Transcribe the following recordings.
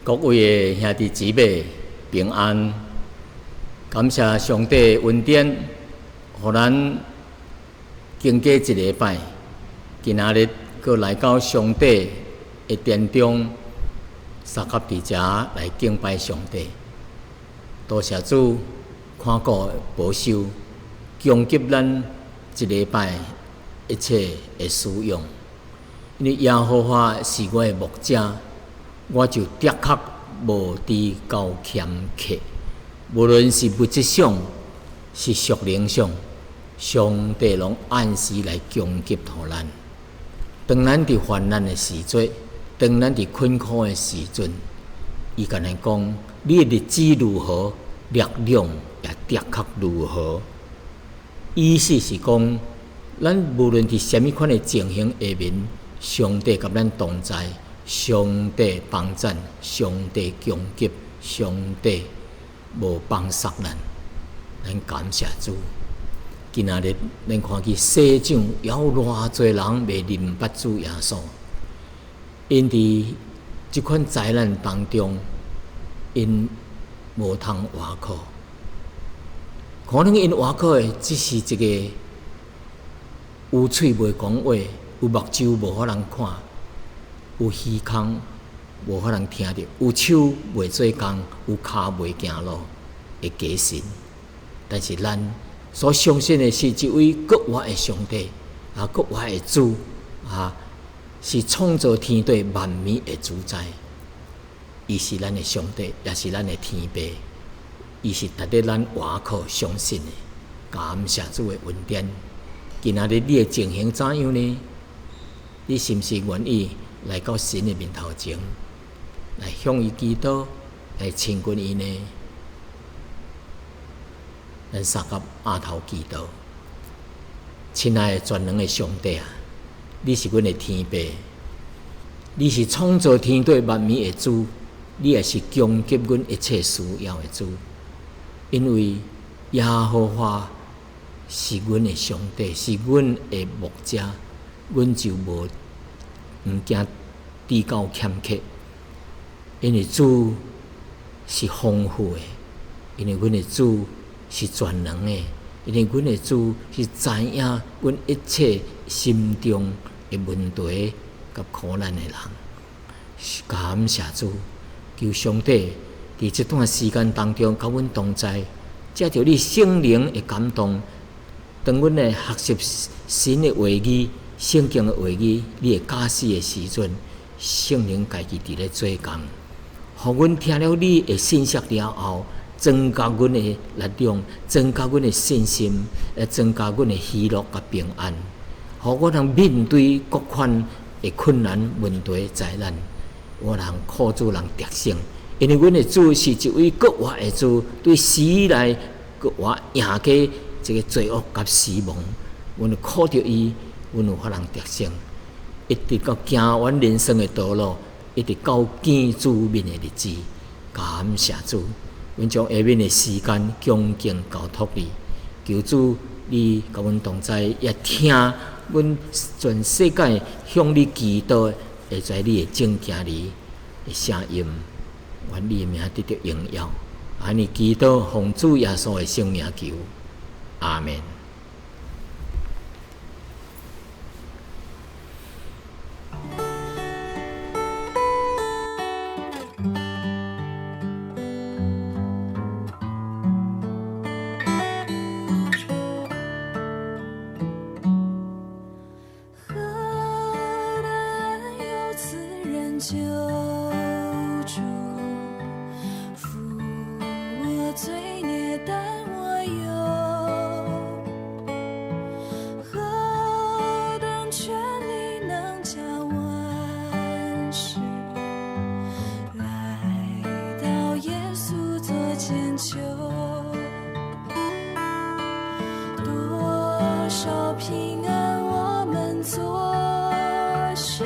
各位的兄弟姊妹平安，感謝上帝恩典，予咱經過一禮拜，今仔日閣來到上帝的殿中，相合佇遮來敬拜上帝。多謝主看顧保守，供給咱一禮拜一切的需用。因為耶和華是我的牧者，我就的確無致到欠缺。無論是物質上，是屬靈上，上帝攏按時來供給予咱。當咱佇患難的時陣，當咱佇困苦的時陣，伊共咱講：你的日子如何，力量也的確如何。意思是講，咱無論佇啥物款的情形下面，上帝佮咱同在，上帝幫贊，上帝供給，上帝無放捒咱，咱感謝主。今仔日咱看見世上猶有偌濟人未認捌主耶穌，𪜶佇這款災難當中，𪜶無通倚靠，可能𪜶倚靠的只是一個有喙袂講話，有目睭無法通看，有耳孔無法通聽著，有手袂做工，有跤袂行路的假神。但是咱所相信的是一位閣活的上帝，啊，閣活的主，啊，是創造天地萬物的主宰。伊是咱的上帝，也是咱的天父。伊是值得咱倚靠相信的。感謝主的恩典。今仔日你的情形怎樣呢？你是毋是願意來到神的面頭前，來向伊祈禱，來親近伊呢？咱相佮爇頭祈禱。親愛的全能的上帝啊，你是阮的天父，你是創造天地萬物的主，你也是供給阮一切需要的主。因為耶和華是阮的上帝，是阮的牧者，阮就無毋驚致到欠缺。因為主是豐富的，因為阮的主是全能的，因為阮的主是知影阮一切心中的問題佮苦難的人。感謝主，求上帝佇這段時間當中佮阮同在，藉著你聖靈的感動，當阮來學習神的話語、聖經的話語，你的教示的時陣，聖靈家己佇咧做工，予阮聽了你的信息了後，增加阮的力量，增加阮的信心，會增加阮的喜樂佮平安，予我通面對各款的困難、問題、災難，我通靠主人得勝。因為阮的主是一位閣活的主，對死來閣活贏過這個罪惡佮死亡。阮有靠著伊，阮有法通得勝，一直到行完人生的道路，一直到見主面的日子。感謝主，阮將下面的時間恭敬交託你，求主你佮阮同在，也聽阮全世界向你祈禱，會在你的眾囝兒的聲音。願你的名得著榮耀，按呢祈禱奉主耶穌的聖名求，阿們。何等有慈仁救主，負我罪孽擔我憂，何等權力能將萬事來到耶穌座前求，多少平安我們所需，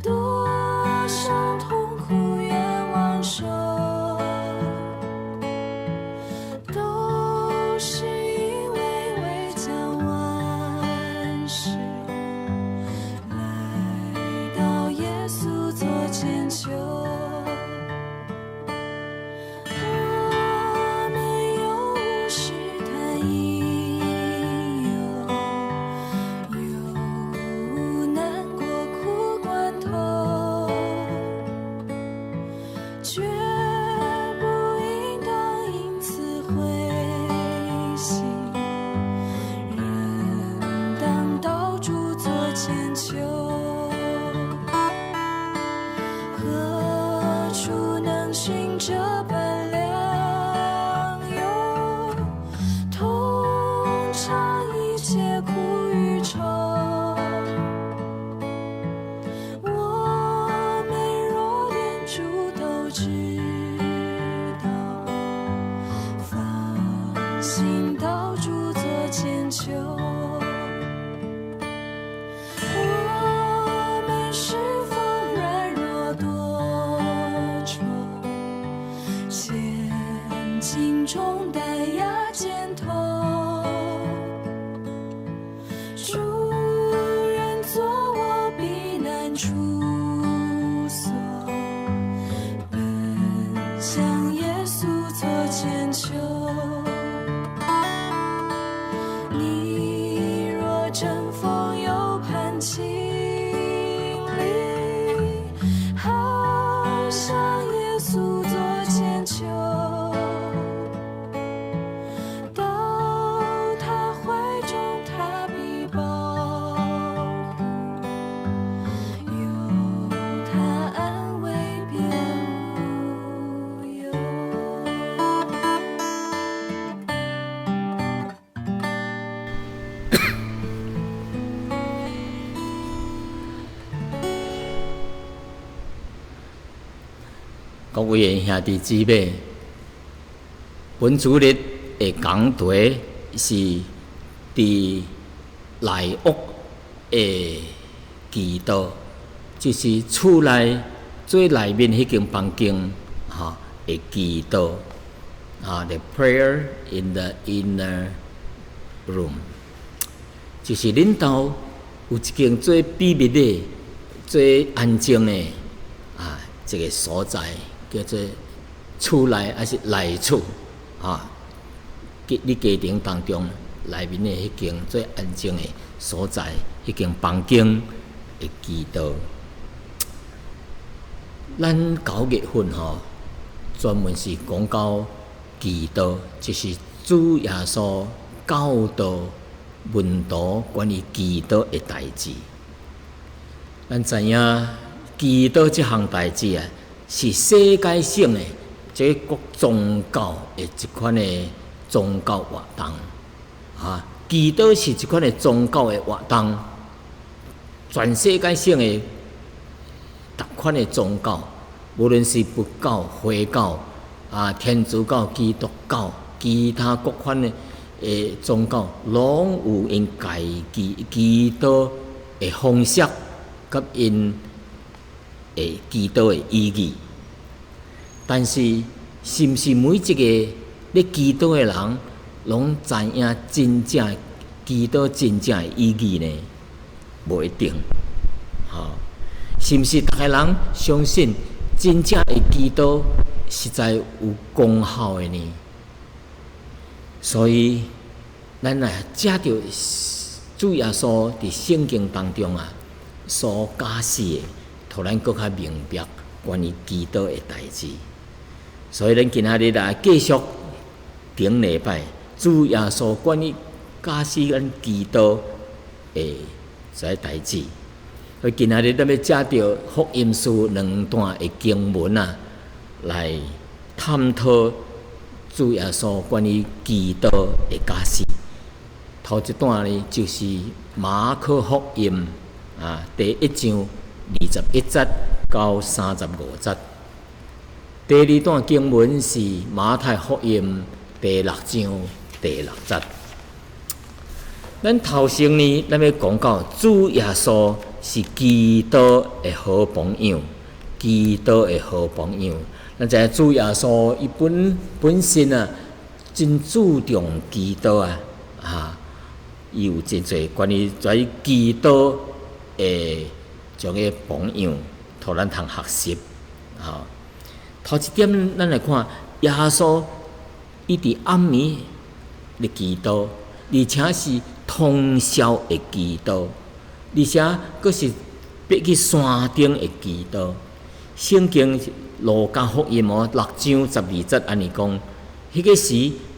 多苦與愁。我們弱點主都知道，放心到主座前求。我們是否軟弱多愁，險境重擔壓肩頭，主人作我避難處所，奔向耶穌座前求。你若爭鋒又盼經歷，好向耶穌座前求，到他懷中他必保護，有他安慰便無憂。各位兄弟姊妹，本主日的講題是佇內屋的祈禱，就是厝內最內面彼間房間吼的祈禱啊，the prayer in the inner room，就是恁兜有一間最秘密的、最安靜的啊，一个所在，叫做厝內抑是內厝啊？你家庭當中內面的彼間最安靜的所在，彼間房間的祈禱。咱9月份吼，專門是講到祈禱，就是主耶穌教導門徒關於祈禱的代誌。咱知影祈禱這項代誌啊，是世界性的，這各宗教的一款的宗教活動。啊，祈禱是一款的宗教的活動，全世界性的逐款的宗教，無論是佛教、回教、啊天主教、基督教，其他各款的宗教，攏有𪜶家己祈禱的方式，佮𪜶的祈禱的意義。但是，是毋是每一個咧祈禱的人，攏知影真正祈禱真正的意義呢？無一定，吼，是毋是逐个人相信真正的祈禱實在有功效的呢？所以，咱來藉著主耶穌佇聖經當中啊所教示的，予咱閣較明白關於祈禱的代誌。所以，咱今仔日來繼續頂禮拜主耶穌關於教示咱祈禱的這個代誌。所以今仔日咱欲藉著福音書兩段的經文啊，來探討主耶穌關於祈禱的教示。頭一段呢，就是馬可福音啊第一章21節到35節。第二段經文是馬太福音第六章第六節。咱頭先呢，咱欲講到主耶穌是祈禱的好榜樣，祈禱的好榜樣。咱知影主耶穌伊本身啊，真注重祈禱啊，哈，伊有真濟關於在祈禱的這個榜樣，予咱通學習。吼，頭一點，咱來看耶穌伊佇暗暝咧祈禱，而且是通宵的祈禱，而且閣是爬去山頂的祈禱。聖經路加福音哦六章12節按呢講，彼個時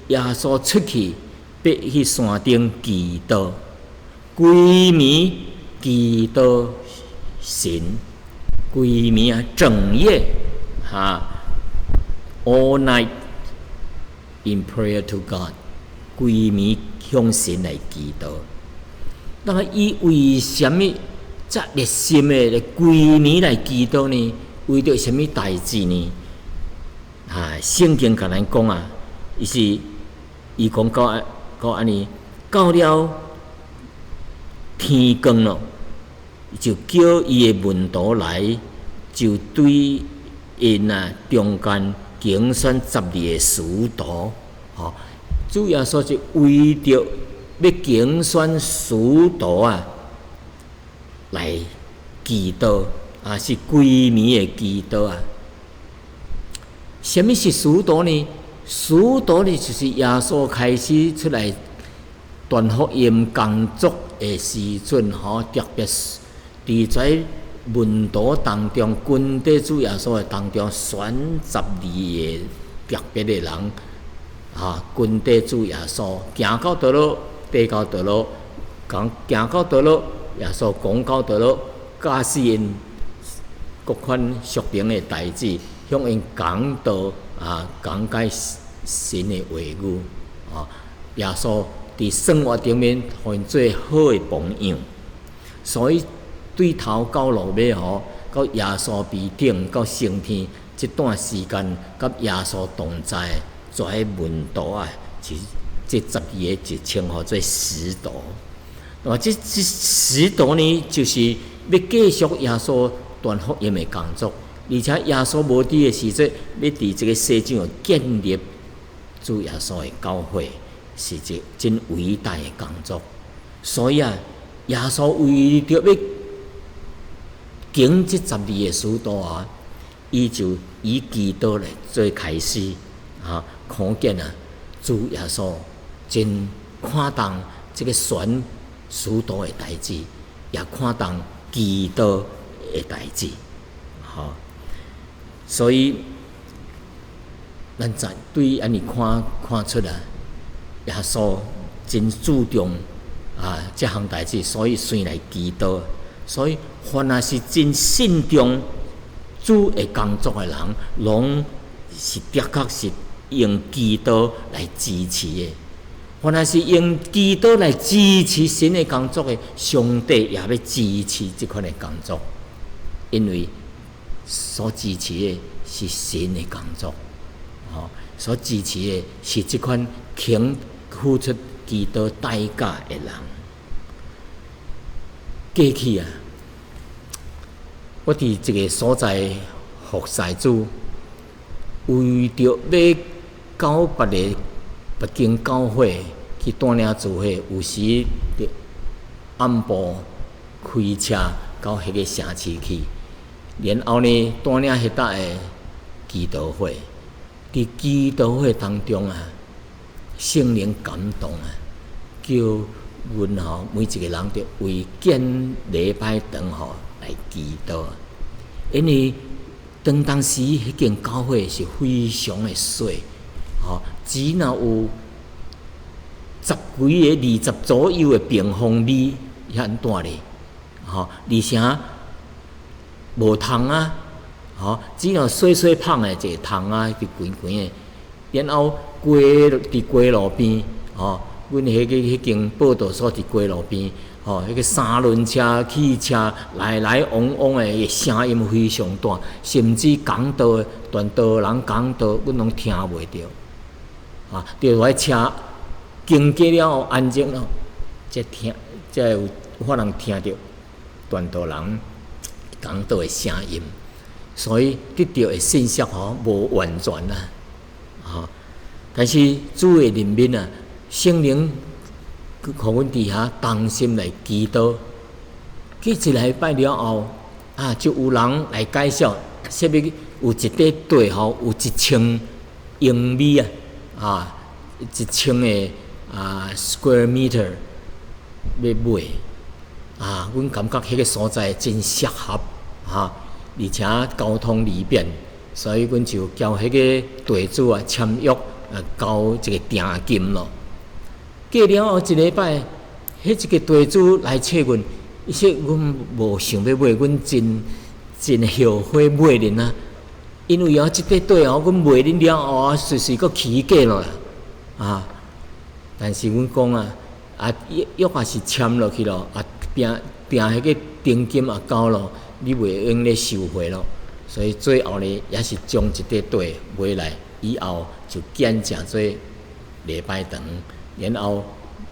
耶穌出去，爬去山頂祈禱，規暝祈禱神，規暝啊整夜哈，all night in prayer to God，規暝向神來祈禱。那麼伊為啥物遮熱心的來規暝來祈禱呢？為著啥物代誌呢？啊，聖經共咱講啊，伊是伊講到到按呢，到了天光咯，就叫伊的門徒來，就對𪜶啊中間揀選十二个使徒，吼，主耶穌是為著欲揀選使徒啊，來祈禱啊，是規暝的祈禱啊。啥物是使徒呢？使徒呢，就是耶穌開始出來傳福音工作的時陣，吼，特別佇這門徒當中，跟綴主耶穌的當中，選十二个特別的人，哈，跟綴主耶穌，行到佗落，綴到佗落，講行到佗落，耶穌講到佗落，教示𪜶各款屬靈的代誌，向𪜶講道啊，講解神的話語，啊，耶穌佇生活頂面，予𪜶做好的榜樣，所以對頭到落尾吼，到耶穌被頂到升天這段時間，佮耶穌同在，這門徒啊，是這十二个就稱呼做使徒。那麼這使徒呢，就是欲繼續耶穌傳福音的工作，而且耶穌無佇的時陣，欲佇這个世上建立主耶穌的教會，是一個真偉大的工作。所以啊，耶穌為著欲揀這十二个使徒啊，伊就以祈禱來做開始啊，可見啊，主耶穌真看重這个選使徒的代誌，也看重祈禱的代誌，吼。所以，咱在對按呢看看出來，耶穌真注重啊這項代誌，所以先來祈禱。所以，凡若是真信重主的工作的人，攏是的確是用祈禱來支持的。凡若是用祈禱來支持神的工作的，上帝也欲支持這款的工作，因為所支持的是神的工作，吼，所支持的是這款肯付出祈禱代價的人。過去啊，我佇一个所在服侍主，為著欲到別个別間教會去帶領聚會，有時著暗晡開車到彼个城市去，然後呢，帶領彼搭的祈禱會。佇祈禱會當中啊，聖靈感動啊，叫阮吼每一个人著為建禮拜堂吼來祈禱，因為當當時彼間教會是非常的細，吼，只若有十幾个、20左右的平方米遐大咧，吼，而且無窗仔，吼，只有細細麭的一個窗仔，佇懸懸的，然後街佇街路邊，吼，阮彼个彼間報道所佇街路邊，吼，彼个三輪車、汽車來來往往的聲音非常大，甚至講道傳道人講道，阮攏聽袂著。啊，著佇車經過了後安靜了，才聽，才有法通聽著傳道人講道的聲音。所以得著的信息吼無完全啊，吼。但是主的憐憫啊，聖靈予阮佇遐同心來祈禱。過一禮拜了後，啊，就有人來介紹，啥物有一塊地吼，有1000英米啊，啊，1000个啊 square meter 欲買，啊，阮感覺彼个所在真適合，啊，而且交通利便，所以阮就交彼个地主啊簽約，啊，交一個定金咯。過了後一禮拜，彼一个地主來揣阮，伊說阮無想欲買，阮真真後悔買恁啊！因為哦，這塊地哦，阮賣恁了後啊，隨時閣起價咯啦，啊！但是阮講啊，啊，約也是簽落去咯，啊，訂訂彼个定金也交咯，你袂用咧收回咯。所以最後呢，也是將一塊地買來，以後就建成做禮拜堂，然後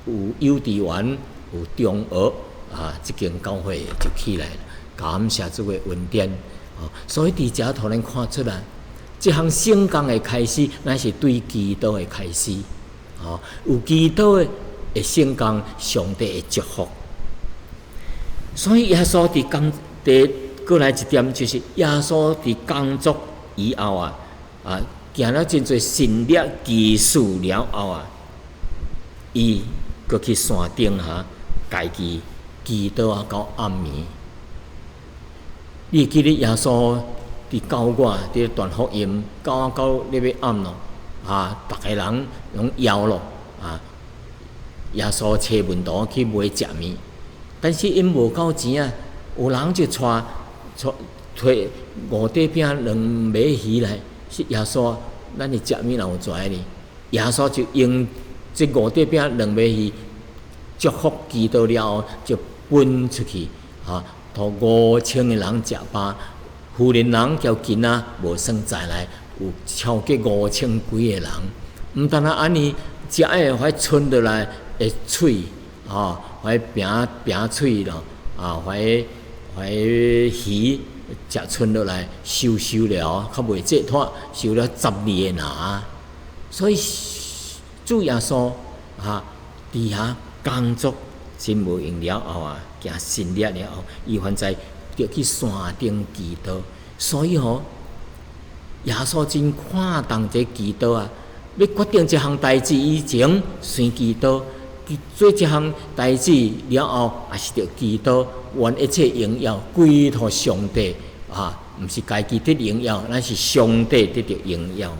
有幼稚園、有中學，啊，這間教會就起來了。感謝主的恩典，哦，所以佇遮予咱看出來，這項聖工的開始，乃是對祈禱的開始，哦，有祈禱的聖工，上帝會祝福。所以耶穌佇工佇閣來一點，就是耶穌佇工作以後啊，啊，行了真濟神蹟奇事了後啊，伊閣去山頂哈，家己祈禱啊，到暗暝。你會記得耶穌佇9月佇傳福音，九啊九咧欲暗咯，啊，逐个人攏枵咯，啊，耶穌揣門徒去買食物，但是𪜶無夠錢啊，有人就帶帶提五塊餅兩尾魚來，說耶穌，咱的食物哪有跩呢？耶穌就用這五塊餅兩尾魚祝福祈禱了後，就分出去，啊，予5000個人食飽，婦人人交囡仔無算在內，有超過5000幾個人。毋但若按呢，食的彼賰落來的碎，吼，彼餅餅碎咯，啊，彼彼魚食賰落來，收收了，較袂濟拖，收了12個籃。所以主耶穌啊，佇遐工作真無閒了後啊，行神蹟了後，伊反在著去山頂祈禱。所以吼，耶穌真看重這祈禱啊！欲決定這項代誌以前，先祈禱；做這項代誌了後，也是著祈禱，願一切榮耀歸予上帝啊！毋是家己得榮耀，乃是上帝得著榮耀。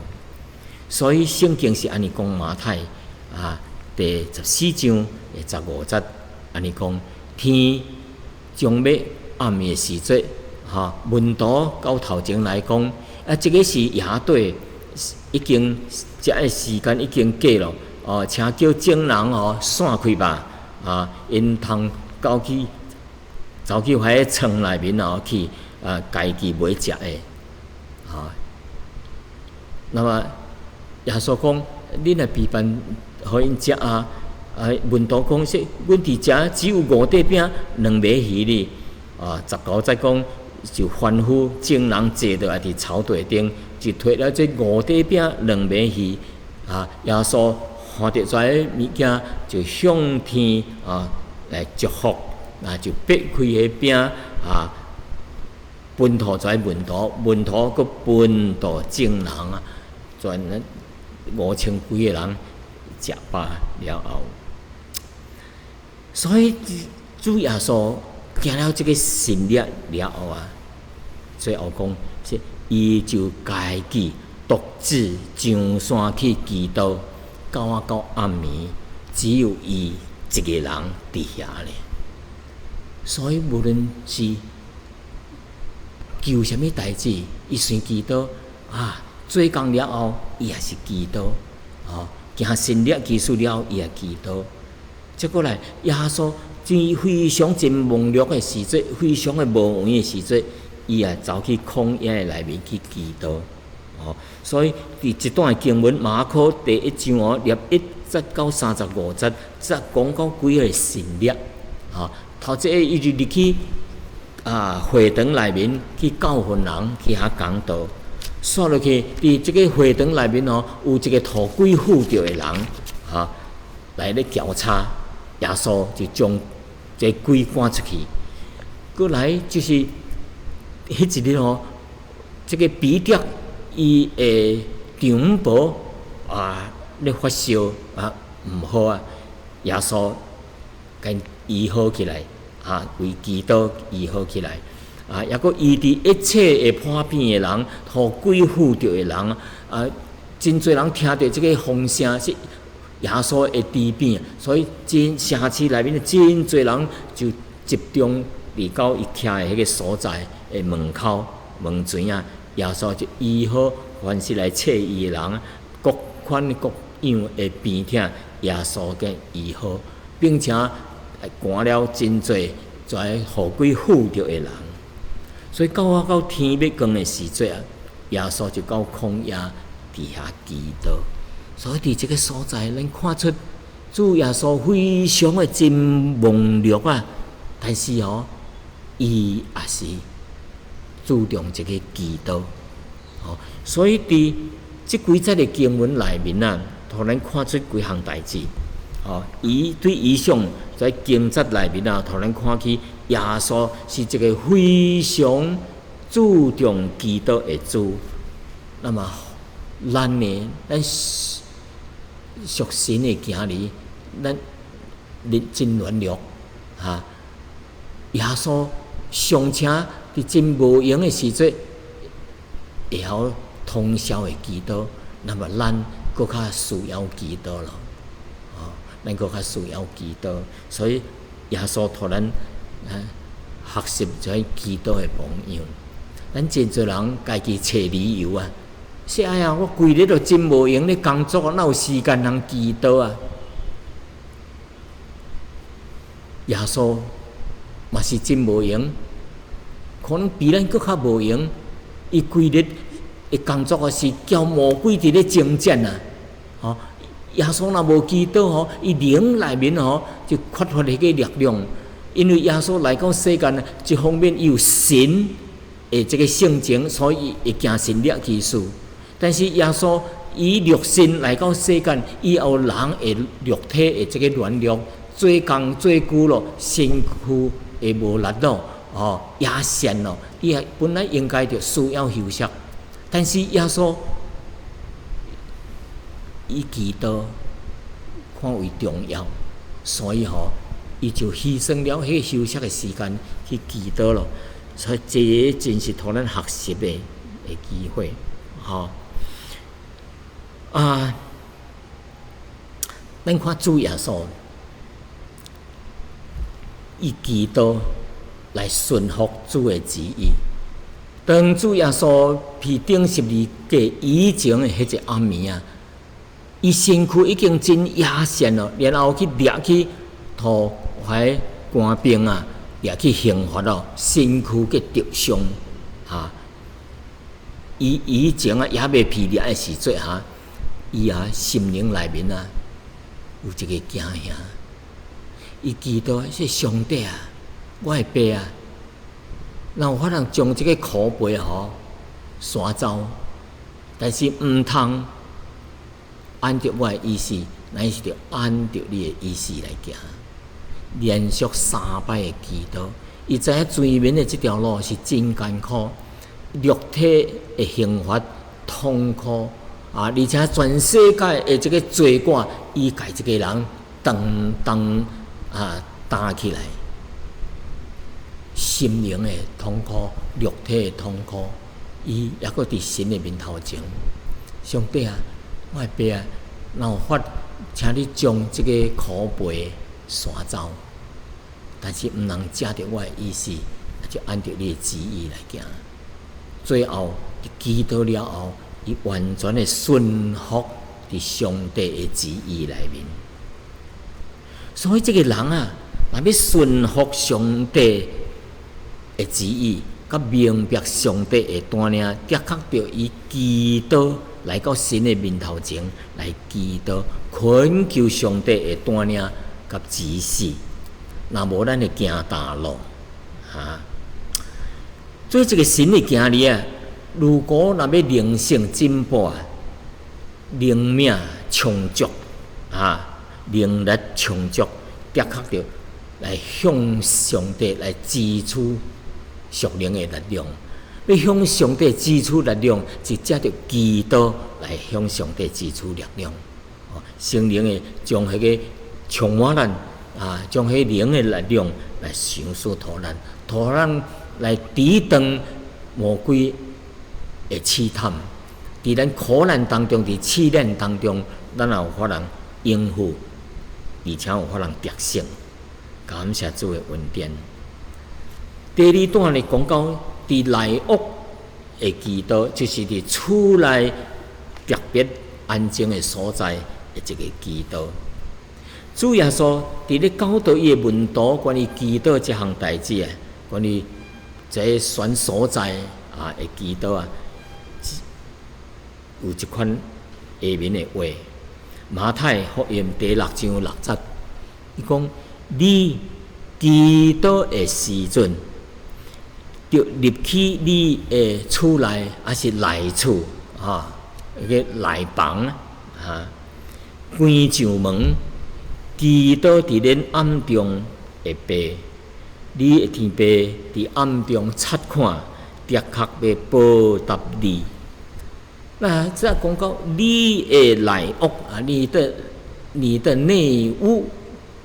所以聖經是按呢講，馬太啊第14章的15節，按呢講，天將欲暗的時節，哈，門徒到頭前來講，啊，這个是夜底，已經這个時間已經過了，哦，請叫眾人哦散開吧，啊，𪜶通到去走去彼个村內面哦去啊，家己買食的，啊，那麼耶穌講，恁來備辦予𪜶食啊，啊，門徒講說，阮佇遮只有五塊餅兩尾魚呢，啊，19節講就吩咐眾人坐落來佇草地頂，就提了這五塊餅兩尾魚，啊，耶穌看著這个物件，就向天啊來祝福，啊，就擘開彼餅啊，分予這門徒，門徒閣分予眾人啊，全5000幾個人食飽了後，所以主耶穌行了這个神蹟了後啊，最後講是伊就家己獨自上山去祈禱，到啊到暗暝，只有伊一个人佇遐咧。所以無論是求啥物代誌，伊先祈禱啊，做工了後，伊也是祈禱，哦，行神蹟奇事了後，伊也祈禱。這過來，耶穌真非常真忙碌的時陣，非常的無閒的時陣，伊也走去曠野的內面去祈禱。哦，所以佇這段經文馬可第一章哦，21節到35節，則講到幾個神蹟。哦，頭一個伊就入去啊會堂內面去教訓人，去遐講道。煞落去，佇這个會堂內面哦，有一个予鬼附著的人，哈，來咧交叉，耶穌就將這鬼趕出去。閣來就是彼一日吼，這个彼得伊的丈母婆啊咧發燒啊，毋好啊，耶穌共醫好起來，啊，為祈禱醫好起來。啊，抑閣醫治一切會破病的人，予鬼附著的人，啊，真濟人聽著這个風聲是耶穌會治病，所以真城市內面真濟人就集中佇到伊徛的彼个所在的門口門前啊，耶穌就醫好凡是來揣伊的人，各款各樣的病痛，耶穌共醫好。並且趕了真濟跩予鬼附著的人。所以到天欲光的時陣啊，耶穌就到曠野佇遐祈禱。所以佇這個所在，咱看出主耶穌非常的真忙碌啊！但是吼，伊也是注重這個祈禱。吼，所以佇這幾節的經文內面啊，予咱看出幾項代誌。吼，伊對以上在經節內面啊，予咱看起耶穌是一個非常注重祈禱的主。那麼，咱呢，咱屬神的囝兒，咱真軟弱，哈！耶穌尚且佇真無閒的時陣，會曉通宵的祈禱，那麼咱閣較需要祈禱咯，哦，咱閣較需要祈禱，所以耶穌予咱學習這祈禱的榜樣。咱真濟人家己揣理由啊，說哎呀，我規日都真無閒咧工作，哪有時間通祈禱啊？耶穌嘛是真無閒，可能比咱閣較無閒。伊規日的工作啊，是交魔鬼佇咧爭戰啊！吼，耶穌若無祈禱吼，伊靈內面吼就缺乏彼個力量。因為耶穌來到世間，一方面伊有神的這個性情，所以會行神蹟奇事。但是耶穌以肉身來到世間，伊有人的肉體的這個軟弱，做工做久咯，身軀會無力咯，哦，也癬咯，伊也本來應該著需要休息，但是耶穌以祈禱看為重要，所以吼，伊就犧牲了彼個休息的時間去祈禱咯。所以這真是予咱學習的機會，吼。啊，咱看主耶穌以祈禱來順服主的旨意。當主耶穌被釘十字架以前的彼一暗暝啊，伊身軀已經真野癬咯，然後去掠去予彼官兵啊，掠去刑罰咯，身軀去著傷，哈。伊以前啊，猶未被掠的時陣哈，伊啊心靈內面啊有一個驚嚇，伊祈禱說上帝啊，我的爸啊，若有法通將這個苦杯吼徙走，但是毋通按著我的意思，乃是著按著你的意思來行。連續三擺的祈禱，伊知影前面的這條路是真艱苦，肉體的刑罰痛苦啊，而且全世界的這個罪過，伊家一個人擔當啊擔起來，心靈的痛苦、肉體的痛苦，伊猶閣佇神的面頭前，上帝啊，我的爸啊，若有法，請你將這個苦杯徙走，但是毋通照著我的意思，就按著你的旨意來行。最後，祈禱了後，伊完全的順服佇上帝的旨意內面。所以，這個人啊，若欲順服上帝的旨意，佮明白上帝的帶領，的確著以祈禱來到神的面頭前來祈禱，懇求上帝的帶領佮指示。若無咱會行大路，哈。做一個神的囝兒啊，如果若欲靈性進步啊，靈命充足啊，靈力充足，的確著來向上帝來支取屬靈的力量。欲向上帝支取力量，就藉著祈禱來向上帝支取力量。聖靈會將彼個充滿咱啊，將彼靈的力量來賞賜予咱，予咱來抵擋魔鬼的試探。佇咱苦難當中，佇試煉當中，咱也有法通應付，而且有法通得勝。感謝主的恩典。第二段咧講到佇內屋的祈禱，就是佇厝內特別安靜的所在的一個祈禱。主耶穌佇咧教導伊的門徒關於祈禱這項代誌啊，關於這選所在啊的祈禱啊，有一款下面的話，馬太福音第六章六節，伊講：你祈禱的時陣，著入去你的厝內，抑是內厝，哈，彼個內房啊，關上門，祈禱佇恁暗中的爸，你的天爸佇暗中察看，的確欲報答你。那這講到你的內屋啊，你的內屋，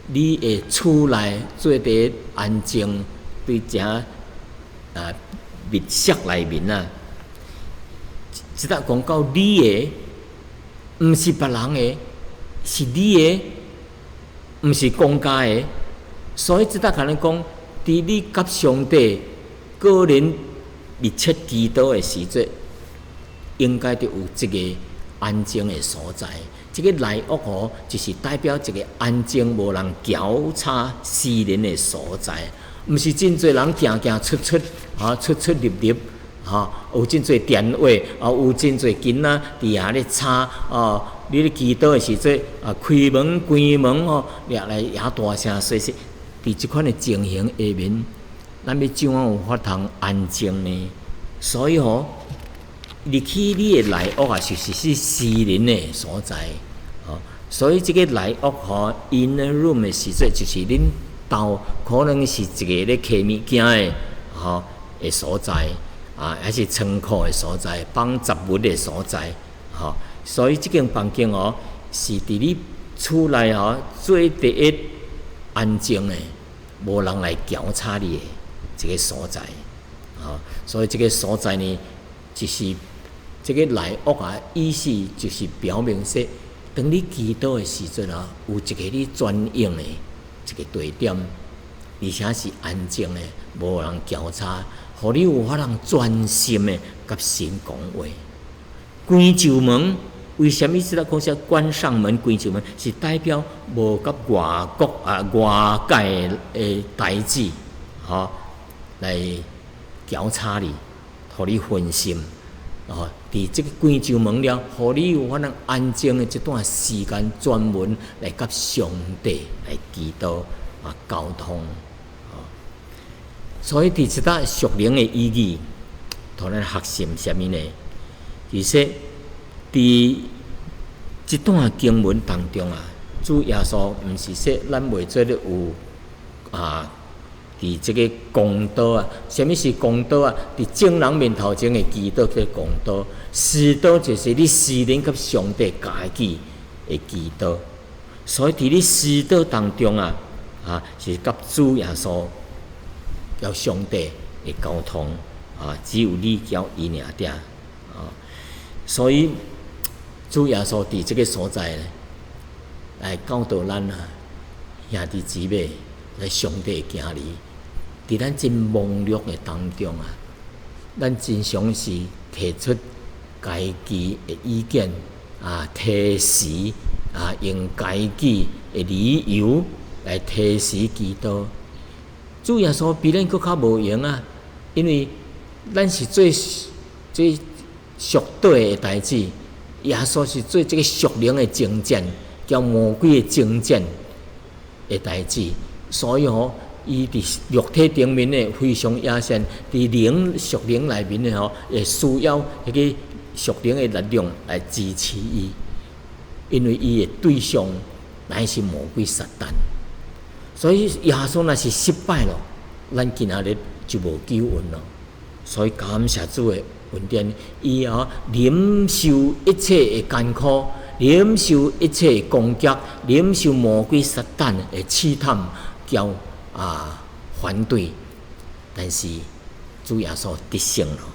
你的厝內做佇安靜，對遮啊密室內面啊，這搭講到你的，毋是別人的，是你的，毋是公家的，所以這搭共咱講，佇你佮上帝個人密切祈禱的時陣，應該著有一个安靜的所在。這個內屋吼，就是代表一个安靜、無人攪吵私人的所在。毋是真濟人行行出出，啊出出入入，哈，有真濟電話，啊有真濟囡仔佇遐咧吵，啊，你咧祈禱的時陣，啊開門關門吼，掠來也大聲細聲，佇這款的情形下面，咱欲怎樣有法通安靜呢？所以吼，入去你的內屋啊，就是是私人的所在，吼。所以這个內屋吼，inner room 的時陣，就是恁兜可能是一个咧囥物件的吼的所在，啊，抑是倉庫的所在，放雜物的所在，吼。所以這間房間哦，是佇你厝內吼最第一安靜的，無人來攪吵你的一个所在，吼。所以這个所在呢，就是這个內屋啊，意思就是表明說，當你祈禱的時陣啊，有一个你專用的一个地點，而且是安靜的，無人攪吵，予你有法通專心的佮神講話。關上門，為啥物這個講說關上門、關上門，是代表無佮外國啊外界的代誌，吼來攪吵你，予你分心。哦，佇這个關上門了，予你有法通安靜的這段時間，專門來佮上帝來祈禱啊溝通。所以佇這搭屬靈的意義，予咱學習啥物呢？其實佇這段經文當中啊，主耶穌毋是說咱袂做咧有啊，佇這个公禱啊，啥物是公禱啊？佇眾人面頭前的祈禱叫公禱，私禱就是你私人佮上帝家己的祈禱。所以佇你私禱當中啊，啊是佮主耶穌、佮上帝的溝通啊，只有你佮伊爾爾啊。所以主耶穌佇這个所在呢，來教導咱啊，兄弟姊妹，來上帝的囝兒。佇咱真忙碌的當中啊，咱真常是提出家己的意見啊，推辭啊，用家己的理由來推辭祈禱。主耶穌比咱閣較無閒啊，因為咱是做這屬體的代誌，耶穌是做這个屬靈的征戰，佮魔鬼的征戰的代誌，所以吼，伊佇肉體頂面的非常野善，佇靈屬靈內面的吼，會需要彼个屬靈的力量來支持伊，因為伊的對象乃是魔鬼撒旦，所以耶穌若是失敗了，咱今仔日就無救恩咯。所以感謝主的恩典，伊吼忍受一切的艱苦，忍受一切的攻擊，忍受魔鬼撒旦的試探，佮啊反對，但是主耶穌得勝咯，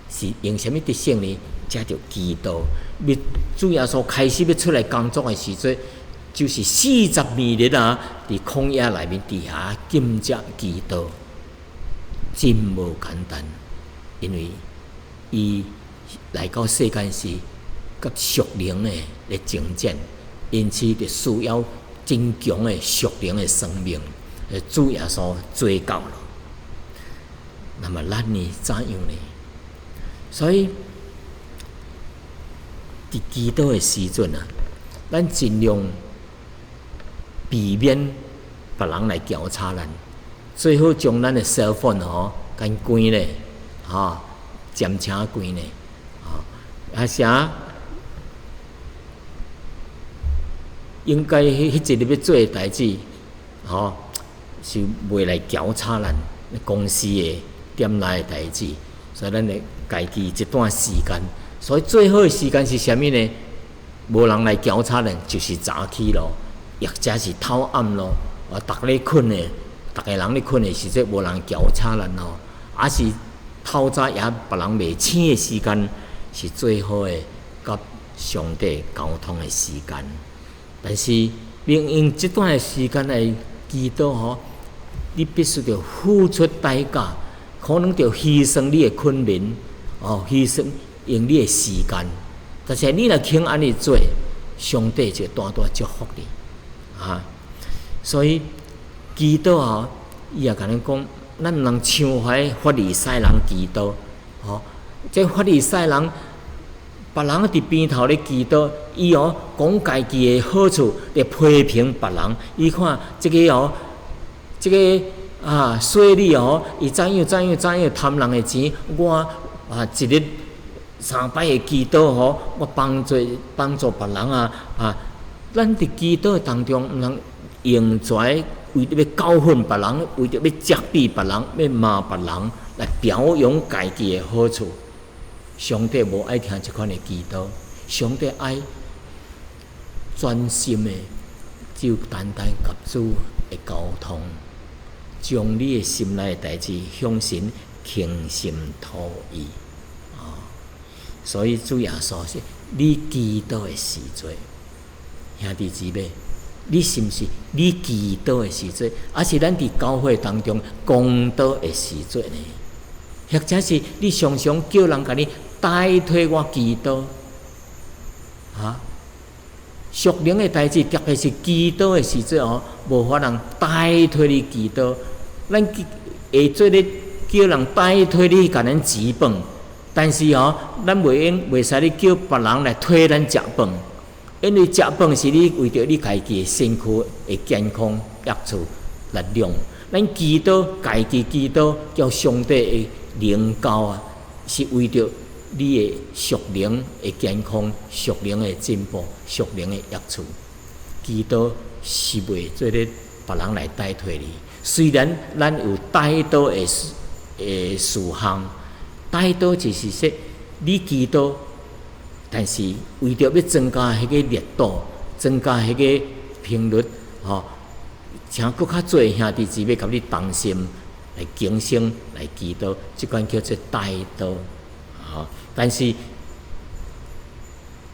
是用啥物得勝呢？藉著祈禱。欲主耶穌開始欲出來工作的時陣，就是42日啊，佇曠野內面佇遐禁食祈禱，真無簡單，因為伊來到世間時，佮屬靈的咧征戰，因此就需要真強的屬靈的生命，主耶穌做到了。那麼咱呢怎樣呢？所以佇祈禱的時陣啊，咱盡量避免別人來攪吵咱，最好將咱的 cell phone 吼，共關咧，吼，暫請關咧，吼，啊啥？應該彼一日欲做的代誌，吼，是袂來攪吵咱公司的店內的代誌，所以咱會家己這段時間，所以最好的時間是啥物呢？無人來攪吵咱，就是早起咯，或者是透暗咯，啊，逐咧睏的，逐个人咧睏的時陣，無人攪吵咱咯，抑是透早也別人袂醒的時間，是最好的佮上帝溝通的時間。但是，欲用這段的時間來祈禱吼，你必須著付出代價，可能著犧牲你的困眠，哦，犧牲用你的時間。但是你若肯按呢做，上帝就大大祝福你，啊！所以祈禱吼，伊也共咱講，咱毋通像彼法利賽人祈禱，吼，這法利賽人。別人佇邊頭咧祈禱，伊哦講家己的好處，咧批評別人。伊看這个哦，這个啊，稅吏哦，伊怎樣怎樣怎樣貪人的錢，我啊一日三擺會祈禱吼，我幫助幫助別人啊啊！咱佇祈禱當中，毋通用跩為著欲教訓別人，為著欲責備別人，欲罵別人，來表揚家己的好處。上帝無愛聽這款的祈禱，上帝愛專心的，只有單單佮主的溝通，將你的心內的代誌向神傾心吐意。哦，所以主耶穌說：你祈禱的時陣，兄弟姊妹，你是毋是你祈禱的時陣，抑是咱佇教會當中講道的時陣呢？或者是你常常叫人共你代替我祈禱，啊？屬靈的代誌，特別是祈禱的時陣哦，無法人代替你祈禱。咱會做咧叫人代替你共咱煮飯，但是哦，咱袂用袂使咧叫別人來替咱食飯，因為食飯是你為著你家己的身軀的健康益處力量。咱祈禱，家己祈禱，叫上帝的靈交啊，是為著你的屬靈的健康、屬靈的進步、屬靈的益處。祈禱是袂做咧別人來代替你。雖然咱有代禱的的事項，代禱就是說你祈禱，但是為著欲增加彼个力度，增加彼个頻率，吼，請閣較濟兄弟姊妹共你同心來警醒來祈禱，這款叫做代禱，吼。但是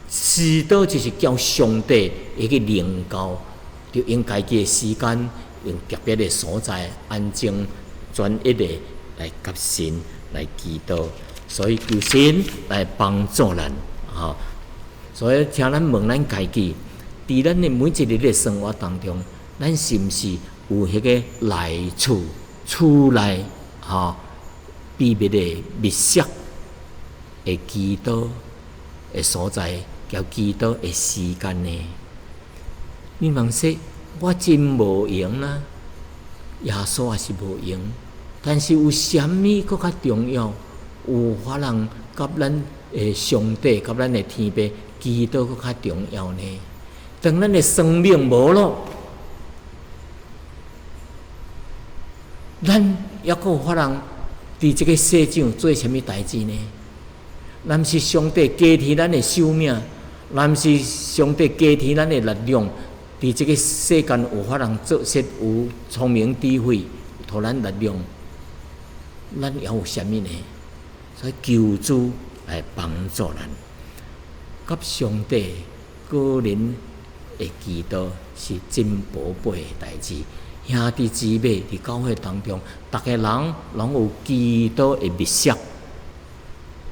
私禱就是叫上帝彼个靈交，就用家己的時間，用特別的所在，安靜專一的來佮神來祈禱，所以求神來幫助咱，吼。所以請咱問咱家己，佇咱的每一日的生活當中，咱是毋是有彼个內厝厝內吼秘密的密室的祈禱的所在，佮祈禱的時間呢？你問說，我真無閒啦，耶穌也是無閒，但是有啥物閣較重要？有法通佮咱的上帝、佮咱的天父祈禱閣較重要呢？當咱的生命無咯，咱猶閣有法通佇這个世上做啥物代誌呢？若毋是上帝加添咱的壽命，若毋是上帝加添咱的力量，佇這个世間有法通做說有聰明智慧，予咱力量，咱猶有啥物呢？所以求主來幫助咱，佮上帝個人的祈禱是真寶貝的代誌。兄弟姊妹佇教會當中，逐个人攏有祈禱的密室。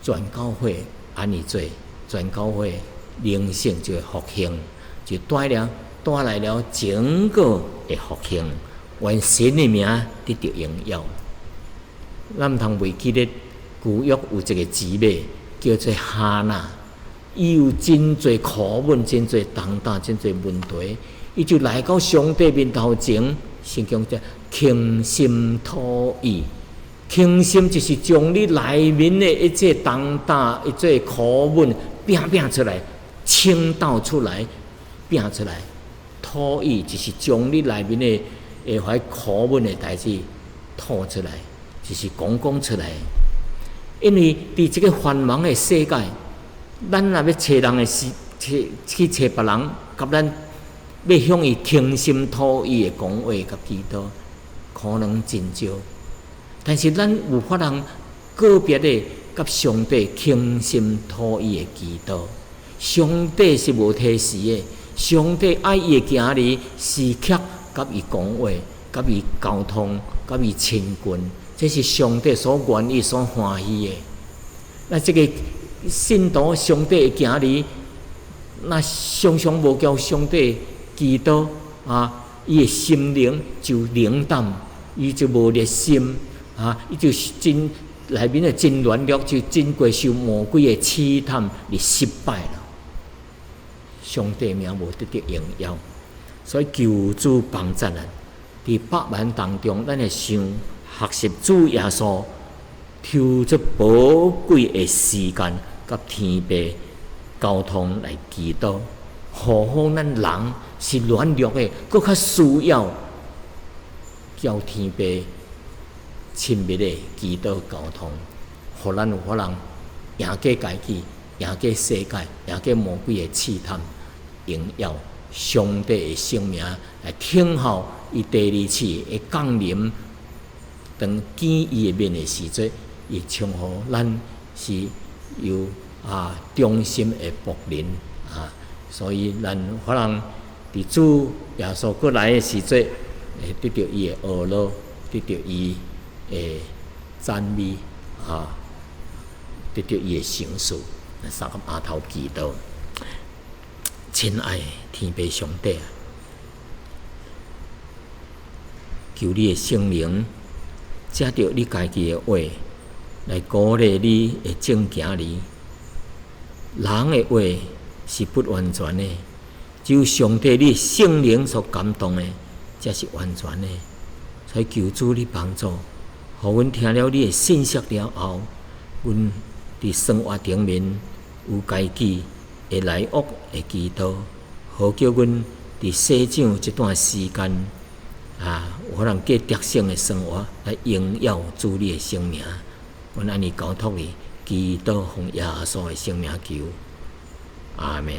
全教會按呢做，全教會靈性就會復興，就帶領帶來了整個的復興，願神的名得著榮耀。咱毋通袂記得舊約有一個姊妹叫做哈拿，伊有真濟苦悶、真濟重擔、真濟問題，伊就來到上帝面頭前，聖經講傾心吐意，傾心就是將你內面的一切重擔、一切苦悶，拚拚出來，傾倒出來，拚出來。吐意就是將你內面的會苦悶的代誌吐出來，就是講講出來。因為佇這個繁忙的世界，咱若欲揣人的時，揣去揣別人，佮咱欲向伊傾心吐意的講話佮祈禱，可能真少。但是咱有法通個別的佮上帝傾心吐意的祈禱，上帝是無推辭的，上帝愛伊的囝兒時刻佮伊講話，佮伊溝通，佮伊親近，這是上帝所願意、所歡喜的。那這個信徒上帝的囝兒，若常常無交上帝祈禱啊，伊的心靈就冷淡，伊就無熱心啊，伊就真內面的真軟弱，就真過受魔鬼的試探而失敗了。上帝名無得著榮耀，所以求主幫助咱，佇百忙當中，咱會想學習主耶穌，抽出寶貴的時間，佮天父溝通來祈禱。何況咱人是軟弱的，閣較需要交天父親密的祈禱溝通，予咱有法通贏過家己，贏過世界，贏過魔鬼的試探，榮耀上帝的聖名來等候伊第二次的降臨，當見伊的面的時陣，伊稱呼咱是有忠心的僕人啊，所以咱可能佇主耶穌閣來的時陣，會得著伊的呵咾，得著伊的讚美啊，得著伊的賞賜。三個阿頭祈禱，親愛的天父上帝啊，求你的聖靈藉著你家己的話來鼓勵你的眾囝兒。人的話是不完全的，只有上帝你聖靈所感動的，才是完全的。所以求主你幫助，予阮聽了你的信息了後，阮佇生活頂面有家己的來往的祈禱，好叫阮佇成長這段時間啊，有可能過得勝的生活來榮耀主你的聖名。阮按呢交託你，祈禱奉耶穌的聖名求，阿們。